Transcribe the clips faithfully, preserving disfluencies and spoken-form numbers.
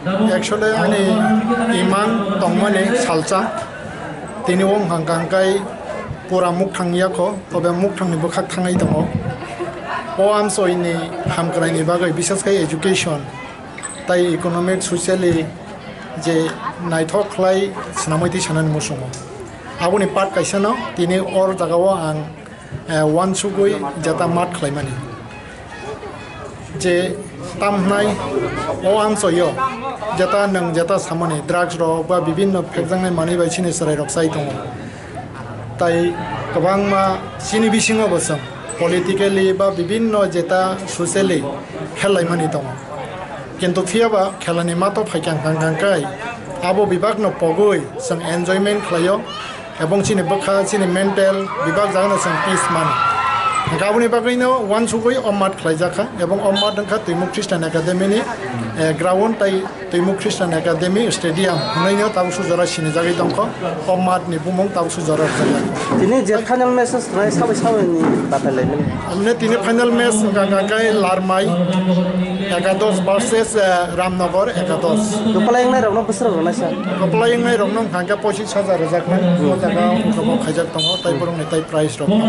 Actually, ani imang tongmani salsa, tini wng hang kang kai pura mukthang yakho, tobe mukthangni bwkhak thangwi tongo. O amsoini hamkraini bagwi, bises khai education tai economic, socially je naithok khlai swnamwi twi sanani muchungo. Aboni part kaisano tini or jagao ang, eh, uansugwi jeta mat khlaimani. Je tam hwnai o amchoio jeta nwng jeta samani drugs rok ba bibinno phekjaknai manwi bai chini chwrairok chai tongo. Tai kwbangma chini bisingo bo chwng politically ba bibinno jeta socially khel laimani tongo. Kintu phiyaba khelani mato phaikha hwnkha hwnkha kai abo bibakno pogwi chwng enjoyment khlaio. Ebong chini bwkha, chini mental bibak jagano chwng peace mano. Hwnkhe aboni bagwino uansugwi o mat khlaijakha, ebong o mat wngkha Twimuk Christian Academy ni, eh, ground tai Twimuk Christian Academy Stadium hwnwi no tabuk sujora sinijagwi tongkho. O mat ni bumung tabuk sujora rwjakha. Tini je final match o swlai sabai sabai ni batai laimani. Amne tini final match wngkha hwnkha khe Larmai Ekados versus, eh, Ramnagar Ekados. Kwplai wngnai rokno bwswk rwnaisa? Kwplai wngnai rokno wngkha hwnkhe pochis hajar rwjaknai. O jaga wngkha bo khaijak tongo, tai borokni tai prize rok tongo.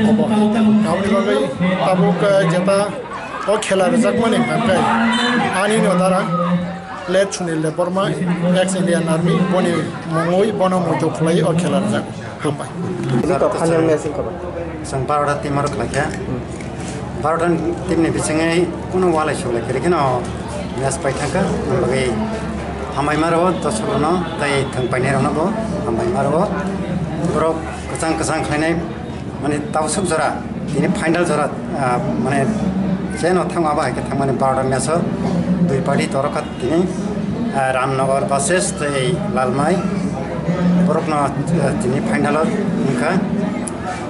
Obo hai. Aboni bagwi tabuk, eh, jeta o khela rwjakmani hwnkha khe ani no dara late Sunil Debbarma, ex Indian Army, boni mungwi bono muitu khlai o khela rwjago. Hambai. Tini to final match wngkha ba? Chwng barota team aro khlaikha. Barota team ni bisingwi kunu walai suglai kwrwi kheno match pai thangkha. Aboni bagwi hambai maro dosorokno tei thwng painai rokno bo hambai maro. Borok kwchang kwchang khlainai mani tabuk suk jora tini final jora, ah, mane jeno thangma bai khe thangmani barota match o dui party torokha. Tini, ah, Ramnagar versus tei Lalmai borokno, ah, tini final o wngkha.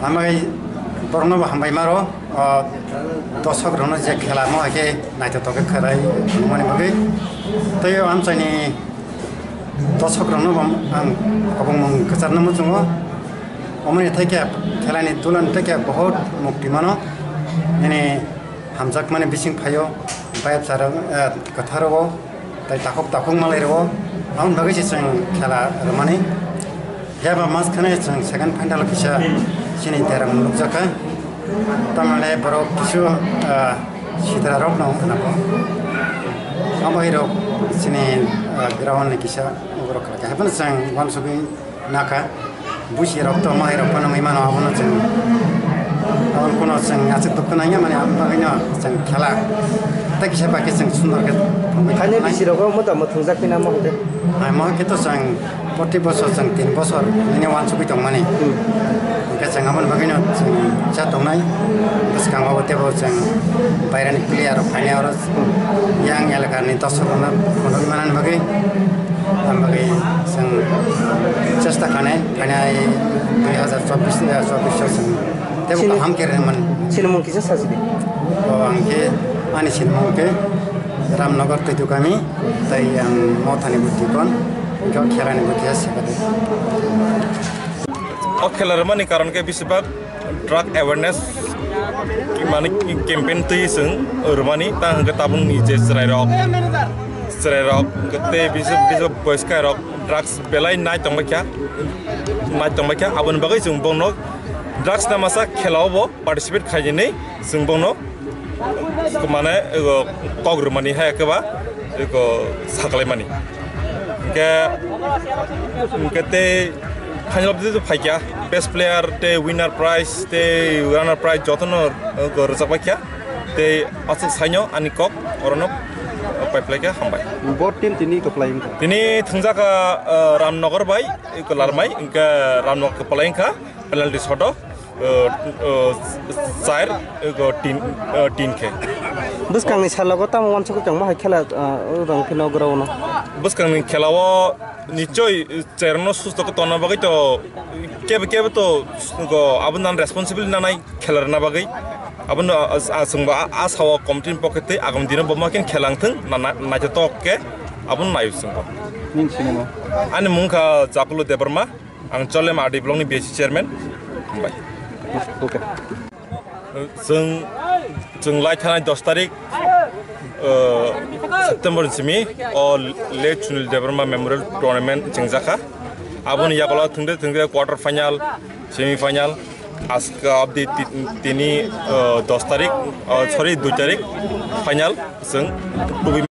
Amai borokno bo hambai maro, ah, dosok rokno je khela mo hai khe naithotok khe khwlai mani bagwi. Tei o amchaini dosok rokno bo ang kobongmung kwcharno muchungo. Omoni thai khe khelani dulani thai khe bohot mukti mano. Nini hamjakmani bising phaio, bayapsarok, eh, kwtharogo, tei takhuk takhuk malairogo, aboni bagwi se chwng khela rwmani. Phiya ba maskhanai chwng second final kisa chini derang nukjakha. Tamole borok kisu, eh, sidrarokno wngkha nabo. Abo hai rok chini, eh, ground ni kisa borok khlai kha. Haphano chwng uansugwi nakha. Busi rok to mai rok phano wngwi mano, abono chwng, aboni kuno chwng achuk tuk khna wngya mani, aboni bagwino chwng khela tei kisa bai khe chwng sundor khe thangwi Khaini tongnai. Bisi rogo motamot thwngjak pina mo hwnkhe? Hai mo hwnkhe to chwng proti bosor chwng tin bosor nini uansugwi tongmani. Hmm. Hwnkhe chwng aboni bagwino chwng cha tongnai, bwskango teibo chwng bairani player rok phainai oro. Yang elakani dosok rokno phunukna bagwi, ang bagwi chwng chesta khanai, phainai dui hazar chobbish, eh, chobbish o chwng teibo Sini- kaham khe rwmani. Sinimung kisa sajidi. O ang khe ani sinimung khe Ramnagar Twidukami, tei ang Mothani bo tikon, hwnkhe o khelani bo kisa sekadi. O khela rwmani karon khe besibak drug awareness mane campaign twi chwng rwmani, ta hwnkhe tabukni je chwrairok, chwrairok tei bisu, bisu boyoskai rok drugs belai nai tongbaikha, nai tongbaikha, aboni bagwi chwng bono drugs na masa khela o bo participate khainani chwng bono mane, ego, kok rwmani hai khe ba, ego, saklaimani. Hwnkhe, hwnkhe tei final of the day phaikha, best player tei winner prize tei runner prize jotono, ego, rwchapbaikha. Tei aswk saino ani kok orono paiphlaikha, hambai. Bo team tini kwplai wngkha? Tini thwngjakha, uh, Ramnagar bai, ego, Larmai, hwnkhe Ramnagar kwplai wngkha. Penalty shot o, uh, uh, char, uh, tin, uh, tin khe. Bwskangni salogo tamo uansukgwi tongma hai khela, uh, rwng phino ground o. Bwskangni khelao nichoi, uh, chairno susto khe tonna bagwi to kebo kebo to go abo nan responsible nanai khela rwna bagwi. Abono, uh, uh, chwngbo a, a sao committee ni pokhe tei agam dino bo ma khe khela wngthwng na, na, naithotok khe abono naio chwngbo. Nini sinimo? Ani mung kha Jakulo Debbarma. Ang Cholem R D block ni B S C chairman. Hambai. Okay. Chwng, chwng lai thanai dos tarik, uh, September simi o late Sunil Debbarma Memorial Tournament chengjakha. Aboni yagulo thwngde thwngde quarter final, semi final, aska abdi ti-, tini, uh, dos tarik, uh, sorry, dui tarik final chwng tubi